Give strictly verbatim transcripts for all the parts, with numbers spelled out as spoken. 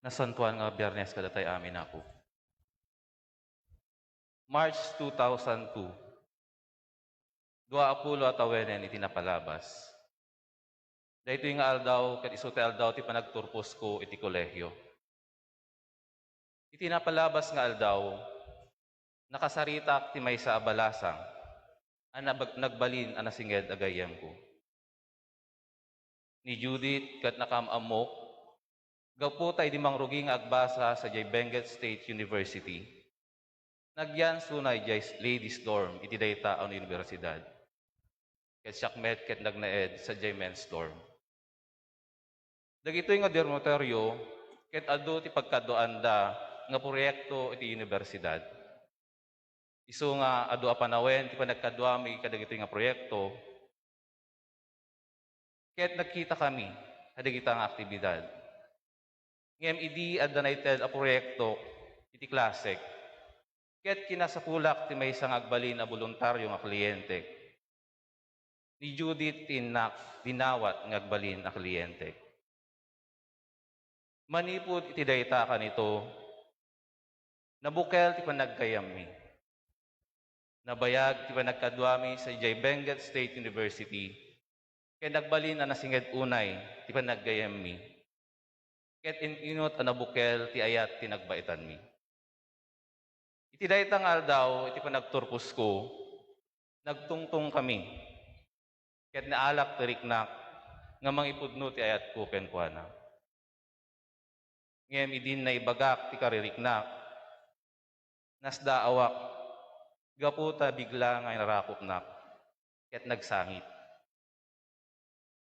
Nasantoan nga Biyernes kadatay amin, Apo. March two thousand two, dua a pulo a tawenen iti napalabas. Daytoy nga aldaw ket isu ti aldaw ti panagturposko iti kolehio. Iti napalabas nga aldaw, nakasaritak ti maysa a balasang a nabag-, nagbalin a nasinged a gayyemko. Ni Judith ket nakaam-ammok, gapu ta idi mangrugi nga agbasa sadiay Benguet State University, nagyan isuna idiay ladies dorm iti dayta a universidad. Ket siak met ket nagnaed sadiay men's dorm. Dagitoy nga dormitorio ket adu ti pagkaduaanda nga proyekto iti universidad. Isu nga adu a panawen ti panagkaduami kadagitoy nga proyekto, ket nagkitakami kadagita nga aktibidad. Ngem idi adda naited a proyekto iti klasek, ket kinasapulak ti maysa nga agbalin a boluntario nga kliyente. Ni Judith ti innak dinawat nga agbalin a kliyente. Manipud iti dayta a kanito, nabukel ti panaggayyemmi. Nabayag ti panagkaduami sadiay Benguet State University, ket nagbalin a nasinged unay ti panaggayyemmi. Ket in-inut a nabukel ti ayat ti nagbaitanmi. Iti dayta nga aldaw, iti panagturposko, nagtungtongkami, ket naalak ti riknak nga mangipudno ti ayatko kenkuana. Ngem idin naibagak ti kaririknak, nasdaawak gapu ta bigla nga narakopnak ket nagsangit.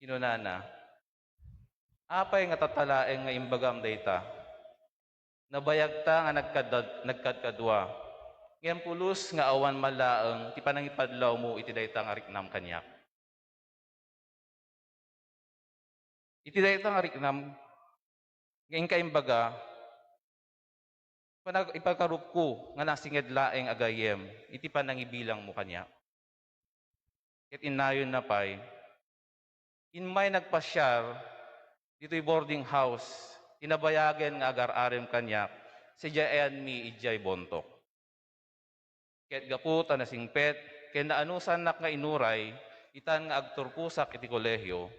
Kinunana, "Apay nga tatta laeng nga imbagam dayta? Nabayagta nga nagkadad-, nagkadkadua, ngem pulos nga awan man laeng ti panangipadlawmo iti dayta nga riknam kaniak." Iti dayta nga riknam nga inka imbaga, panag-, ipagarupko nga nasinged laeng a gayyem iti panangibilangmo kaniak. Ket innayonna pay, immay nagpasiar ditoy boarding house ti nabayagen nga agar-arem kaniak sadiay ayanmi idiay Bontoc. Ket gapu ta nasingpet ken naanusannak nga inuray itan nga agturposak iti kolehio,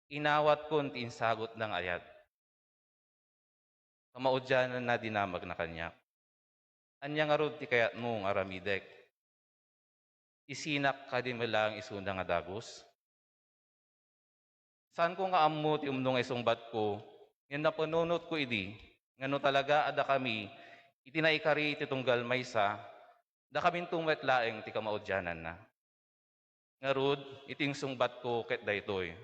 inawatkon ti insagutna nga ayat. Kamaudiananna dinamagna kaniak, "Ania ngarud ti kayatmo nga aramidek? Isinak kadi met laeng isuna nga dagus?" Saanko nga ammo ti umno nga isungbatko, ngem napanunotko idi nga no talaga a dakami iti naikari iti tunggal maysa, dakaminto met laeng ti kamaudiananna. Ngarud, iti insungbatko ket daytoy: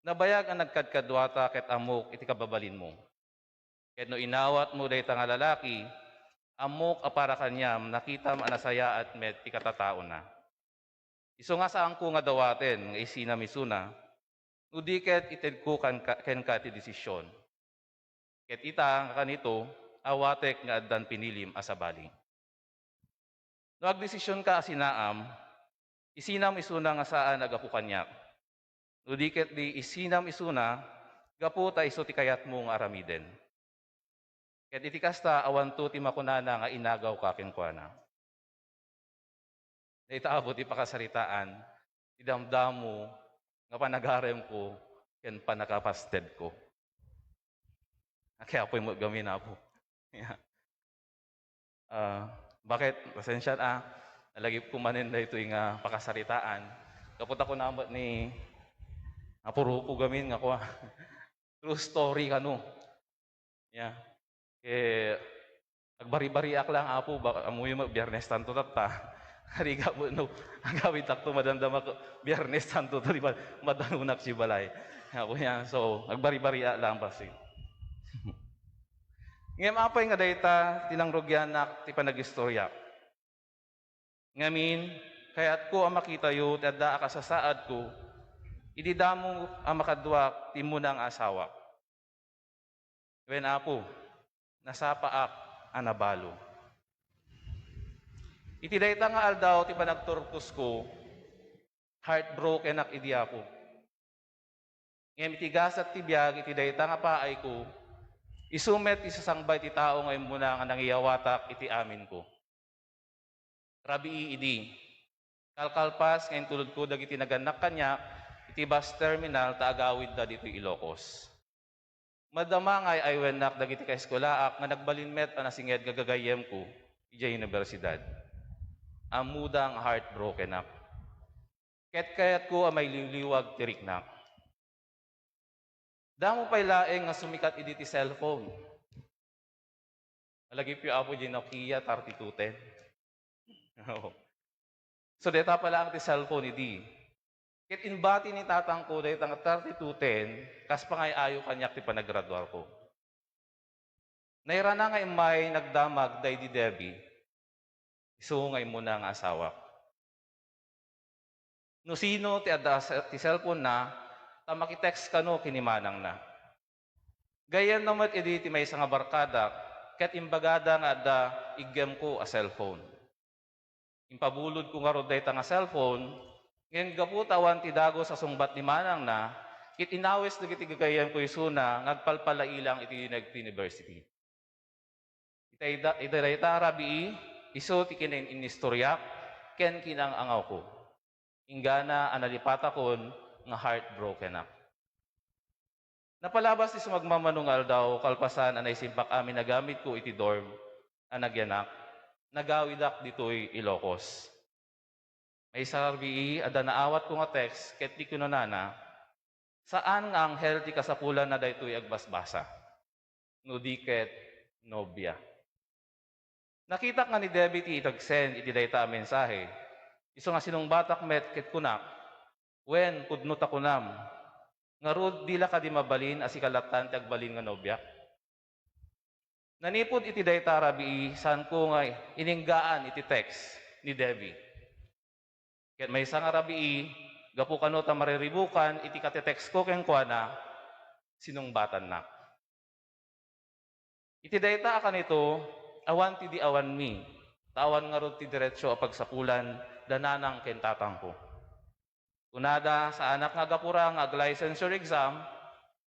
Nabayag a nagkadkaduata ket ammok iti kababalinmo. Ket no inawatmo dayta nga lalaki, ammok a para kaniam, nakitam a nasayaat met ti katataona. Isu nga saanko nga dawaten nga isinam isuna, no di ket itedko kenka, kenka ti desisyon. Ket ita nga kanito, awatek nga addan pinilim a sabali. No agdesisionka a sinaam, isinam isuna nga saan a gapu kaniak. No di ket di isinam isuna, gapu ta isu ti kayatmo nga aramiden. Ket iti kasta, awanto ti makunana nga inagawka kenkuana. Dayta, Apo, ti pakasaritaan ti damdamo nga panagaremko ken pannakapastedko. Ket Apo, met gamin, Apo. Ah, bakit? Pasensya na. Nalagipko manen daytoy nga pakasaritaan. Gapu ta kuna met ni Apo Rupo gamin nga kua, true story kano. Ya. Eh, agbaribariak lang, Apo, ba-, ammoyo met Biyernes Santo tatta. Kariga mo, no, agawidtakto, madamdamak Biyernes Santo ta, di ba, madanunak ti balay. Apo, yan. So, agbaribariak lang, basi. Ngem apay nga dayta ti nangrugianak ti panagistoriak? Ngamin, kayatko a makitayo ti adda a kasasaadko idi damo a makaduak ti immuna nga asawak. Wen, Apo, nasapaak a nabalo. Iti dayta nga aldaw ti panagturposko, heartbrokenak idi, Apo. Ngem iti gasat ti biag, iti dayta nga paayko, Isu met ti sasangba iti tao nga immuna nga nangiyawatak iti aminko. Rabii idi, kalkalpas nga intulodko dagiti nagannak kaniak iti bus terminal ta agawidda ditoy Ilocos. Madama nga ay-aywennak dagiti kaeskulaak nga nagbalin met a nasinged nga gagayyemko idiay universidad. Ammoda nga heartbrokenak. Ket kayatko a mailiwliwag ti riknak. Damo pay laeng nga sumikat idi ti cellphone. Alagipyo, Apo, diay Nokia thirty-two ten. Oo. So, dayta pay laeng ti cellphone idi. Ket imbati ni tatangko dayta nga thirty-two ten, kas pangay-ayo kaniak ti panagraduarko. Nairana nga immay nagdamag daydi Debbie, isu nga immuna nga asawak. No sino ti adda sa, ti cellphone-na, ta makitext kano ken ni manangna. Gayyemna met idi ti maysa nga barkadak, ket imbagada nga adda iggem ko a cellphone. Impabulodko ngarud dayta nga cellphone, ngem gapu ta awan ti dagus a sungbat ni manangna, ket inawis dagiti gagayyemko isuna nga agpalpalailang iti Univers-, University. Ita, ita, ita dayta a rabii, isu ti kinain-inistoriak ken kinang-angawko. Inggana a nalipatakon nga heartbrokenak. Napalabas ti sumagmamano nga aldaw kalpasan a naisimpak amin a gamitko iti dorm a nagyanak, nagawidak ditoy Ilocos. Maysa a rabii, adda naawatko nga text ket ti kinunana, "Saan nga anghel ti kasapulanna daytoy agbasbasa, no di ket nobia?" Nakitak nga ni Debbie ti itag-send iti dayta a mensahe. Isu nga sinungbatak met ket kunak, "Wen, pudno ta kunam. Ngarud, di la kadi mabalin a sika lattan ti agbalin nga nobiak?" Nanipud iti dayta a rabii, saanko nga ininggaan iti text ni Debbie. Ket maysa nga rabii, gapu kano ta mariribukan iti katetextko kenkuana, sinungbatannak. Iti dayta a kanito, awan ti di awanmi, ta awan ngarud ti diretso a pagsapulan da nanang ken tatangko. Kunada, saanak nga agapura nga ag-licensure exam,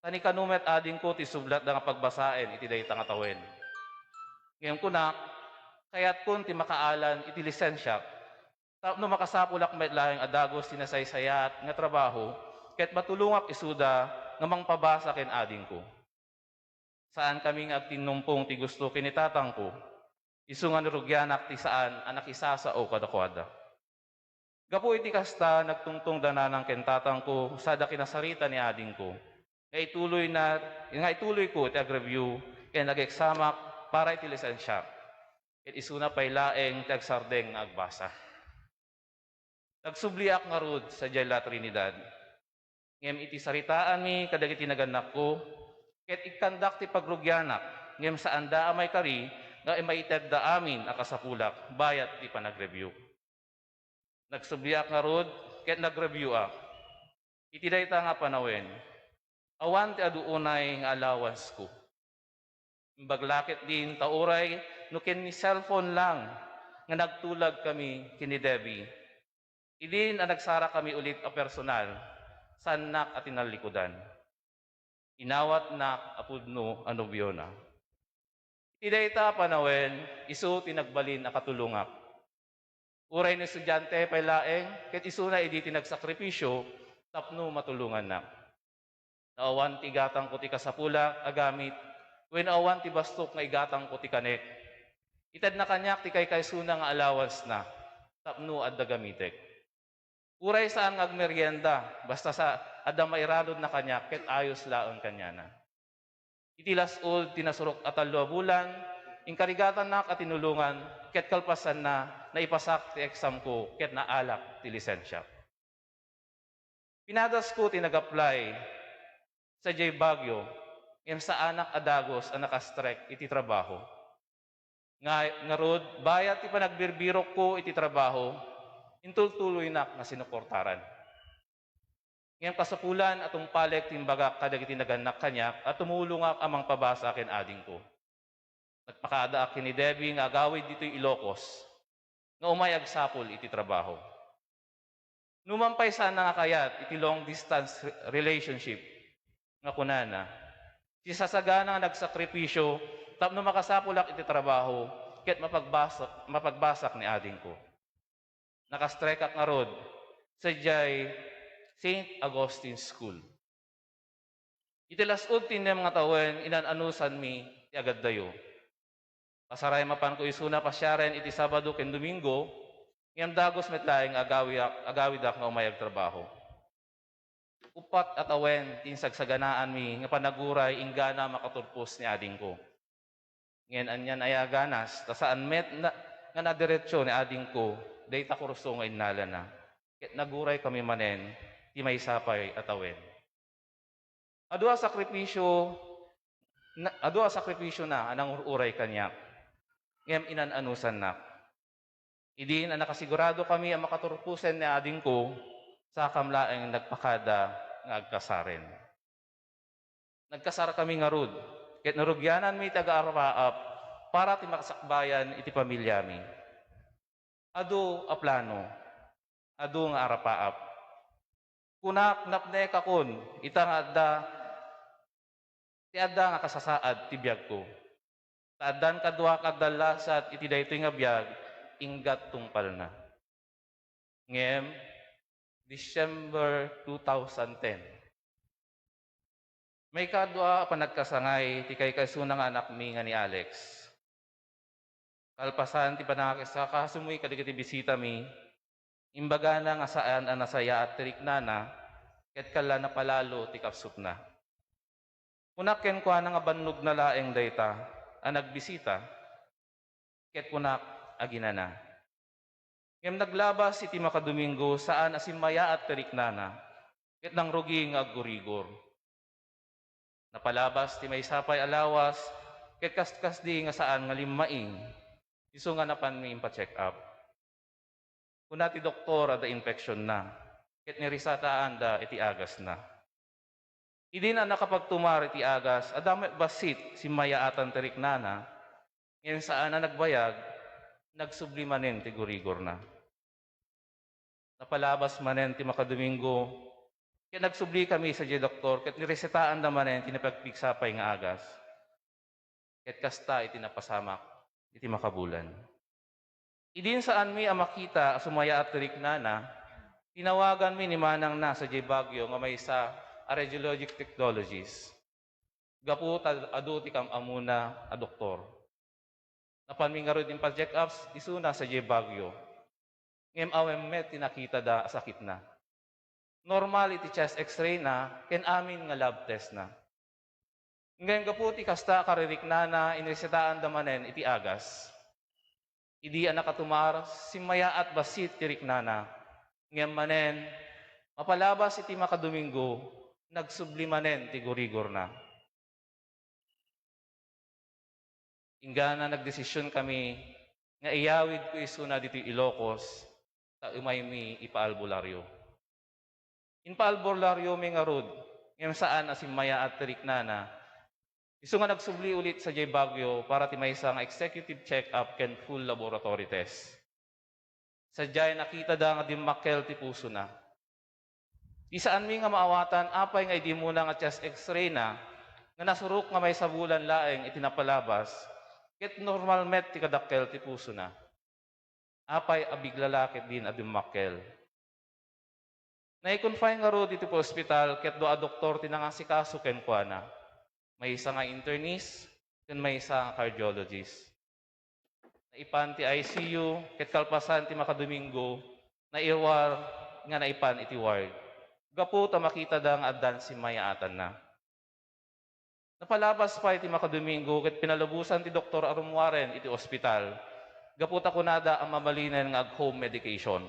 ta ni kano met adingko ti sublatda nga pagbasaen iti dayta nga tawen. Ngem kunak, kayatkon ti makaalan iti lisensiak, tapno makasapulak met laeng a dagus ti nasaysayaat nga trabaho, ket matulongak isuda nga mangpabasa ken adingko. Saankami nga agtinnumpong ti gusto ken ni tatangko, isu nga narugianak ti saan a nakisasao kadakuada. Gapu iti kasta, nagtungtong da nanang ken tatangko sada kinasarita ni adingko nga ituloyna, nga ituloyko ti agreview ken ageksamak para iti lisensiak, ket isuna pay laeng ti agsardeng nga agbasa. Nagsubliak ngarud sadiay La Trinidad. Ngem iti saritaanmi kadagiti nagannakko, ket ikkandak ti pagrugianak, ngem saanda a maikari nga maitedda amin a kasapulak bayat ti panagreviewk. Nagsubliak ngarud ket nagreviewak. Iti dayta nga panawen, awan ti adu unay nga allowanceko. Imbag la ketdin ta uray no ken ni cellphone lang nga nagtulagkami ken ni Debbie. Idin a nagsarakami ulit a personal, saannak a tinallikudan. Inawatnak a pudno a nobiona. Iti dayta a panawen, isu ti nagbalin a katulongak. Uray no estudiante pay laeng, ket isuna idi ti nagsakripisio tapno matulongannak. No awan ti igatangko ti kasapulak a gamit, wenno awan ti bastok nga igatangko ti kanek, itedna kaniak ti kaykaysona nga allowance-na tapno adda gamitek. Uray saan nga agmerienda, basta sa adda mairanudna kaniak ket ayos laeng kaniana. Iti las-ud ti nasurok a tallo a bulan, inkarigatannak a tinulongan ket kalpasanna, naipasak ti exam-ko ket naalak ti lisensiak. Pinadasko ti nag-apply sadiay Baguio, ngem saanak a dagus a naka-strike iti trabaho. Nga, ngarud, bayat ti panagbirbirokko iti trabaho, intultuloynak nga sinuportaran. Ngem kasapulan a tungpalek ti imbagak kadagiti nagannak kaniak a tumulongak a mangpabasa ken adingko. Nagpakadaak ken ni Debbie nga agawid ditoy Ilocos nga umay agsapul iti trabaho. Numan pay saanna nga kayat iti long distance re-, relationship nga kunana, Sisasagana nga nagsakripisyo tapno makasapulak iti trabaho ket mapagbasak, mapagbasak ni adingko. Naka-strike-ak ngarud sadiay Saint Augustine School. Iti las-ud ti innem nga tawen, inan-anusanmi ti agaddayo. Pasaray mapanko isuna pasiaren iti Sabado ken Domingo, ngem dagus met laeng nga agawiak, agawidak nga umay agtrabaho. Uppat a tawen ti insagsaganaanmi nga panaguray inggana makaturpos ni adingko. Ngem anian aya a ganas, ta saan met na, nga nadiretsio ni adingko dayta kurso nga innalana, ket naguraykami manen ti maysa pay a tawen. Adu a sakripisyo, na, adu a sakripisiona a nangur-uray kaniak, ngem inan-anusannak. Idin a nakasiguradokami a makaturposen ni adingko, sakam laeng nagpakada nga agkasaren. Nagkasarkami ngarud, ket narugiananmi ti agaarapaap para ti makasakbayan iti pamiliami. Adu a plano, adu nga arapaap. Kunak, napnekakon ita nga adda ti adda nga kasasaad ti biagko. Ta addan kaduak agdallasat iti daytoy nga biag, inggat tungpalna. Ngem, December two thousand ten, maikadua a panagkasangay ti kaykaysona nga anakmi nga ni Alex. Kalpasan ti panangakasakasomi kadagiti bisitami, imbagana nga saan a nasayaat ti riknana, ket kalla napalalo ti kapsutna. Kunak kenkuana nga bannogna laeng dayta a nagbisita, ket kunak, "Aginana." Ngem naglabas iti makadomingo, saan a simmayaat ti riknana, ket nangrugi nga aggurigor. Napalabas ti maysa pay a lawas, ket kaskasdi nga saan nga limmaing, isu nga napanmi impacheck-up. Kuna ti doktor, adda infectionna, ket niresetaanda iti agasna. Idin a nakapagtumar iti agas, adda met bassit simmayaatan ti riknana, ngem saan a nagbayag, nagsubli manen ti gurigorna. Napalabas manen ti makadomingo, ket nagsublikami sadiay doktor, ket niresetaanda manen ti napigpigsa pay nga agas. Ket kasta iti napasamak iti makabulan. Idin saanmi a makita a sumayaat ti riknana, tinawaganmi ni manangna sadiay Baguio nga maysa a radiologic technologist. Gapu ta adu ti kam-amuna a doktor. Napanmi ngarud impacheck-up isuna sadiay Baguio. Ngem awan met ti nakitada a sakitna. Normal iti chest X-ray na ken amin nga lab test na. Ngem gapu ti kasta a kaririknana, inresetaanda manen iti agas. Idi a nakatumar, simmayaat bassit ti riknana. Ngem manen, mapalabas iti makadomingo, nagsubli manen ti gurigorna. Inggana nagdesisionkami nga iyawidko isuna ditoy Ilocos ta umaymi ipa-albularyo. Ipa-albularyomi ngarud, ngem saan a simmayaat ti riknana. Isu nga nagsubli ulit sadiay Baguio para ti maysa nga executive check-up ken full laboratory test. Sadiay nakitada nga dimmakkel ti pusona. Di saanmi nga maawatan apay nga idi umuna nga chest X-ray na nga nasurok nga maysa bulan laeng iti napalabas, ket normal met ti kadakkel ti pusona. Apay a bigla la ketdin a dimmakkel? Nai-confine ngarud iti ospital ket dua a doktor ti nangasikaso kenkuana. Maysa nga internist ken maysa nga cardiologist. Naipan ti I C U ket kalpasan ti makadomingo, nairwar nga naipan iti ward. Gapu ta makitada nga addan simmayaatanna. Napalabas pay ti makadomingo ket pinalubosan ti doktor a rummuaren iti ospital gapu ta kunada a mabalinen nga ag-home medication.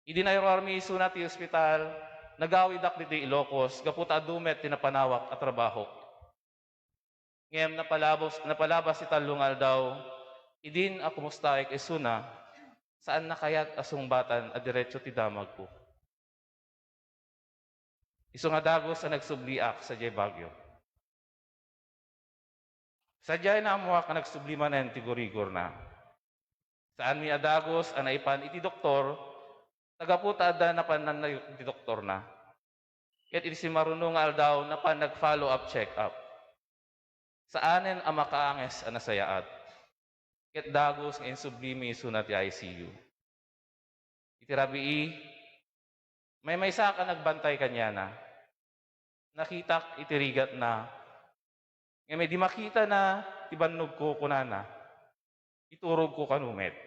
Idi nairwarmi isuna ti ospital, nagawidak ditoy Ilocos gapu ta adu met ti napanawak a trabahok. Ngem napalabos, napalabas ti tallo nga aldaw, idin a kumustaek isuna, saanna kayat a sungbatan a diretso ti damagko. Isu nga dagus a nagsubliak sadiay Baguio. Sadiay naammoak a nagsubli manen ti gurigorna. Saanmi a dagus a naipan iti doktor, ta gapu ta adda napananna ti doktorna. Ket iti simmaruno nga aldaw, napan nag-follow-up check-up. Saanen a makaanges a nasayaat. Ket dagus nga insublimi isuna ti I C U. Iti rabii, maymaysaak a nagbantay kaniana. Nakitak iti rigatna. Ngem idi makitana ti bannogko, kunana, "Iturogko kano met."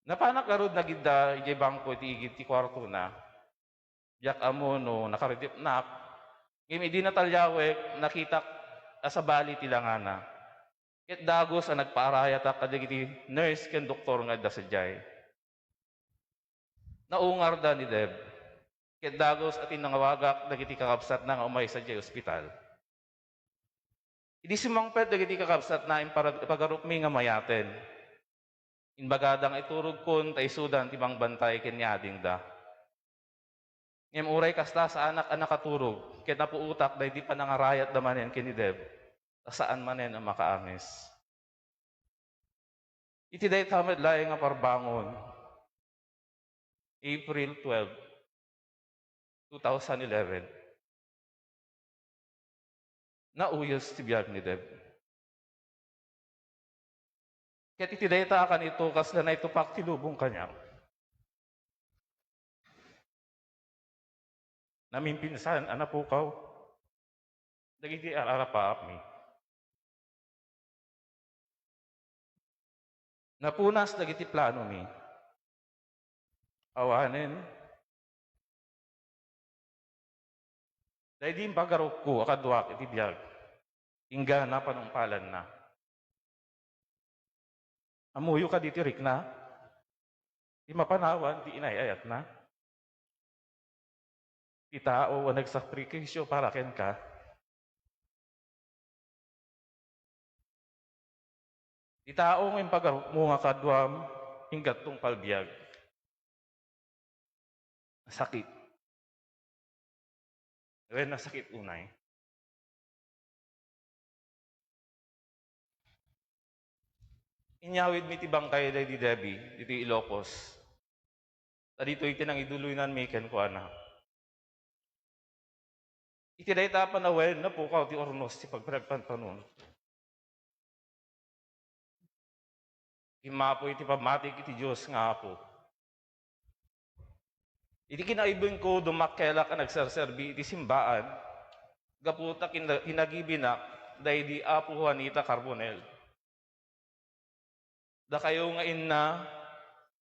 Napanak ngarud nagidda idiay bangko iti igid ti kuartona. Diak ammo no nakaridipnak, ngem idi nataliawek, nakitak a sabali ti langana. Ket dagus a nagpaarayatak kadagiti nurse ken doktor nga adda sadiay. Naungarda ni Deb, ket dagus a tinangawagak dagiti kakabsatna nga umay sadiay ospital. Idi simmangpet dagiti kakabsatna, impara-, ipagarupmi nga mayaten. Imbagada nga iturogkon ta isudan ti mangbantay ken ni adingda. Ngem uray kasta, saanak a nakaturog, ket napuotak daydi panangarayatda manen ken ni Deb, ta saan manen a makaanges. Iti dayta met laeng nga parbangon, April twelve, two thousand eleven, nauyos ti biag ni Deb. Ket iti dayta a kanito, kasla naitupak ti lubong kaniak. Namimpinsan a napukaw dagiti ar-arapaapmi. Napunas dagiti planomi. Awanen, daydi impagarupko a kaduak iti biag, inggana panungpalanna. Ammoyo kadi ti rikna? Ti mapanawan ti inay-ayatna? Ti tao a nagsakrifisio para kenka? Ti tao nga impagarupmo nga kaduam, inggana tungpal biag. Nasakit. Wen, nasakit unay. Inyawidmi ti bangkay daydi Debbie ditoy Ilocos. Ta ditoy ti nangiduloynanmi kenkuana. Iti dayta a panawen, napukaw ti urnos ti pagpanagpanpanunot. Immapoy ti pammatik iti Dios nga Apo. Iti kinaibingko, dummakkelak a nagserserbi iti simbaan, gapu ta kin-, kinagibinak daydi Apo Juanita Carbonell. Dakayo nga inna,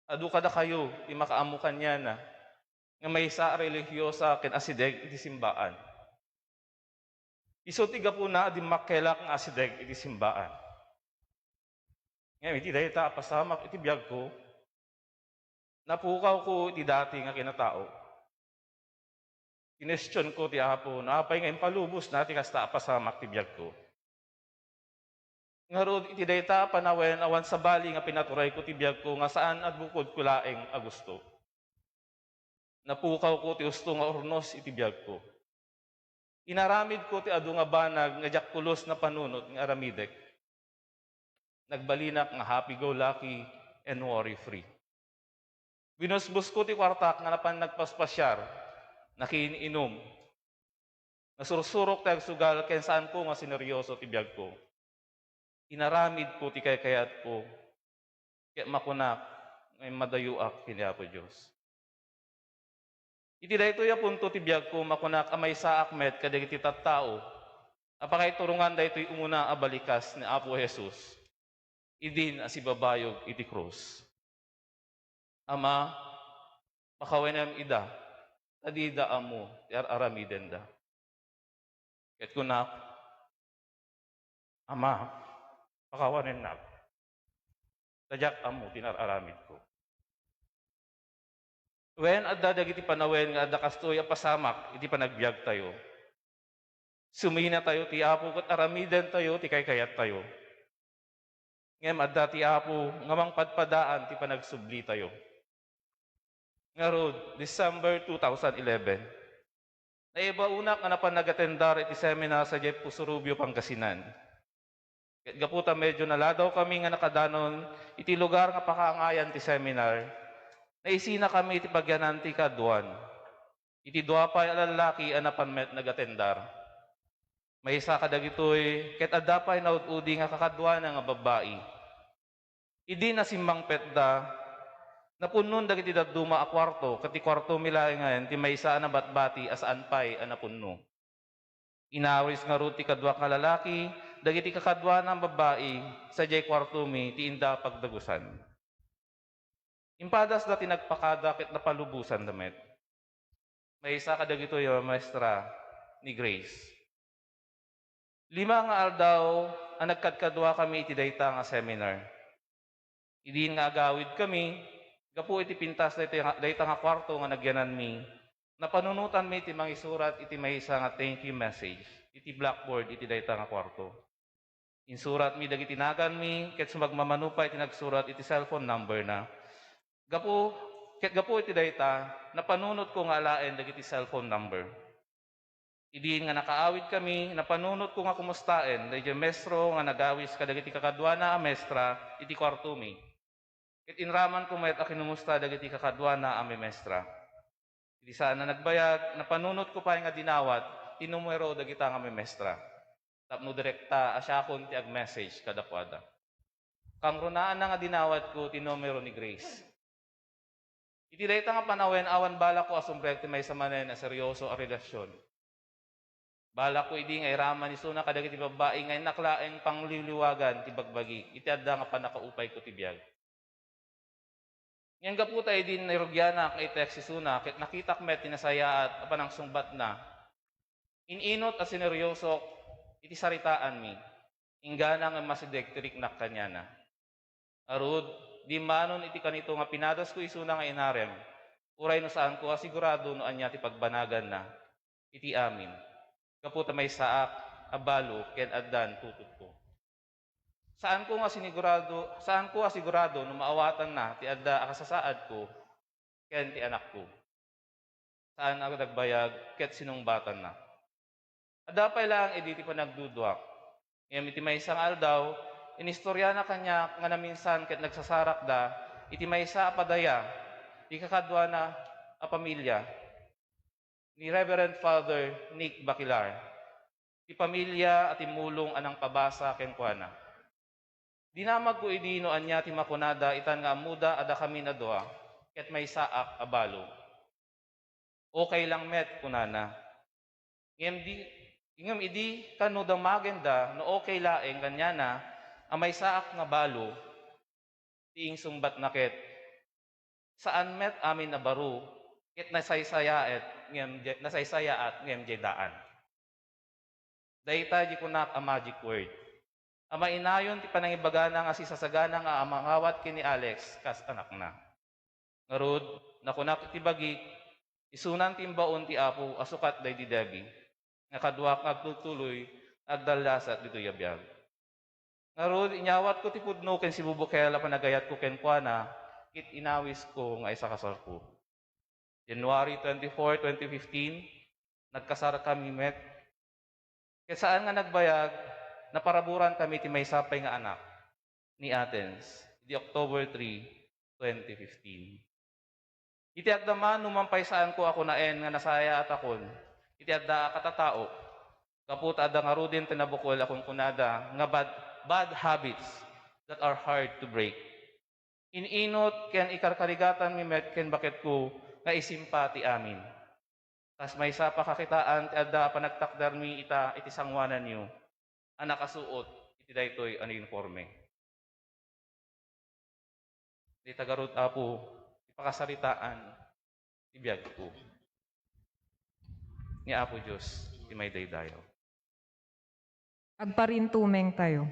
adu kadakayo ti makaammo kaniana nga maysa a relihiosa ken asideg iti simbaan. Isu ti gapuna a dimmakkelak nga asideg iti simbaan. Ngem iti dayta a pasamak iti biagko, napukawko iti dati nga kinatao. Kinestionko ti Apo no apay nga impalubosna ti kasta a pasamak ti biagko. Ngarud, iti dayta a panawen, awan sabali nga pinaturayko ti biagko nga saan a bukodko laeng a gusto. Napukawko ti usto nga urnos iti biagko. Inaramidko ti adu nga banag nga diak pulos napanunot nga aramidek. Nagbalinak nga happy-go-lucky and worry-free. Binusbosko ti kuartak nga napan nagpaspasiar, nakiin-inum. Nasursurok ti agsugal ken saanko nga sineryoso ti biagko. Inaramidko ti kaykayatko, ket makunak nga immadayuak ken ni Apo Dios. Iti daytoy a punto ti biagko, makunak a maysaak met kadagiti tattao a pakaiturongan daytoy umuna a balikas ni Apo Jesus idin a sibabayog iti krus. Ama, pakawanem ida, ta dida ammo ti ar-aramidenda. Ket kunak, Ama, pakawanennak, ta diak ammo ti nar-aramidko. Wen, adda dagiti panawen nga adda kastoy a pasamak iti panagbiagtayo. Suminatayo ti Apo ket aramidentayo ti kaykayattayo. Ngem adda ti Apo nga mangpadpadaan ti panagsublitayo. Ngarud, December two thousand eleven, naibaonak nga napan nagatendar iti seminar sadiay Puso Rubio, Pangasinan. Ket gapu ta medyo naladawkami nga nakadanon iti lugar nga pakaangayan ti seminar, naisinakami iti pagyanan ti kaaduan. Iti dua pay a lallaki a napan met nagatendar. Maysa kadagitoy ket adda pay naud-udi nga kakaduana nga babbai. Idi nasimmangpetda, napunnon dagiti dadduma a kuarto, ket ti kuartomi laengen ti maysa a nabatbati a saan pay a napunno. Inawis ngarud ti kaduak nga lalaki dagiti kakaduana a babbai sadiay kuartomi ti inda pagdagusan. Impadasda ti nagpakada ket napalubosanda met. Maysa kadagitoy a maestra ni Grace. Lima nga aldaw a nagkadkaduakami iti dayta nga seminar. Idin nga agawidkami, gapu iti pintas dayta nga, dayta nga kuarto nga nagyananmi, napanunotanmi ti mangisurat iti maysa nga thank you message iti blackboard iti dayta nga kuarto. Insuratmi dagiti naganmi ket sumagmamano pay ti nagsurat iti cellphone number na. Gapu, ket gapu iti dayta, napanunotko nga alaen dagiti cellphone number. Idin nga nakaawidkami, napanunotko nga kumustaen daydiay maestro nga nagawis kadagiti kakaduana a maestra iti kuartomi. Ket inramanko met a kinumusta dagiti kakaduana a mamaestra. Iti saan a nagbayag, napanunotko pay nga dinawat ti numero dagita nga mamaestra tapno direkta a siakon ti ag-message kadakuada. Kangrunaanna nga dinawatko ti numero ni Grace. Iti dayta nga panawen, awan balakko a sumrek ti maysa manen a serioso a relasyon. Balakko idi nga iraman isuna kadagiti babbai nga innak laeng pangliwliwagan ti bagbagi iti adda nga pannakaupayko ti biag. Ngem gapu ta idi narugianak nga i-text isuna ket nakitak met ti nasayaat a panangsungbatna, in-inut a sineryosok iti saritaanmi. Inggana nga masideg ti riknak kaniana. Ngarud, dimmanon iti kanito nga pinadasko isuna nga inarem, uray no saanko a sigurado no ania ti pagbanaganna iti amin, gapu ta maysaak a balo ken addan tutodko. Saanko nga sinigurado, saanko a sigurado no maawatanna ti adda a kasasaadko ken ti anakko. Saan a nagbayag ket sinungbatanna. Adda pay laeng idi ti panagduduak. Ngem iti maysa nga aldaw, inistoriana kaniak nga naminsan ket nagsasarakda iti maysa a padaya ti kakaduana a pamilia ni Reverend Father Nick Baquilar, ti pamilia a timmulong a nangpabasa kenkuana. Dinamagko idi no ania ti makunada itan nga ammoda a dakamin a dua ket maysaak a balo. "Okay lang met," kunana. Ngem di, ngem idi kano damagenda no okay laeng kaniana a maysaak nga balo, ti insungbatna ket, "Saan met amin a baro ket nasaysayaat ngem di-, nasaysayaat ngem diay daan." Dayta di kunak a magic word a mainayon ti panangibagana nga sisasagana nga a mangawat ken ni Alex kas anakna. Ngarud, nakunak iti bagik, isunan ti imbaon ti Apo a sukat daydi Debbie, nga kaduak nga agtultuloy nga agdallasat ditoy a biag. Ngarud, inyawatko ti pudno ken sibubukel a panagayatko kenkuana, ket inawisko nga isakasalko. January twenty-four, twenty fifteen, nagkasarkami met. Ket saan nga nagbayag, naparaburan kami ti maysa pay nga anak ni Athens, idi October three, twenty fifteen. Iti agdama, numan pay saanko a kunaen nga nasayaatakon iti adda a katatao, gapu ta adda ngaruden ti nabukol a kunkunada nga bad, bad habits that are hard to break. In-inut ken ikarkarigatanmi met ken baketko nga isimpa ti amin. Kas maysa a pakakitaan ti adda a panagtakdermi ita iti sangoananyo a nakasuot iti daytoy a uniforme. Dayta garud, Apo, ti pakasaritaan ti biagko. Ni Apo Dios ti maidaydayaw. Agparintumeng tayo.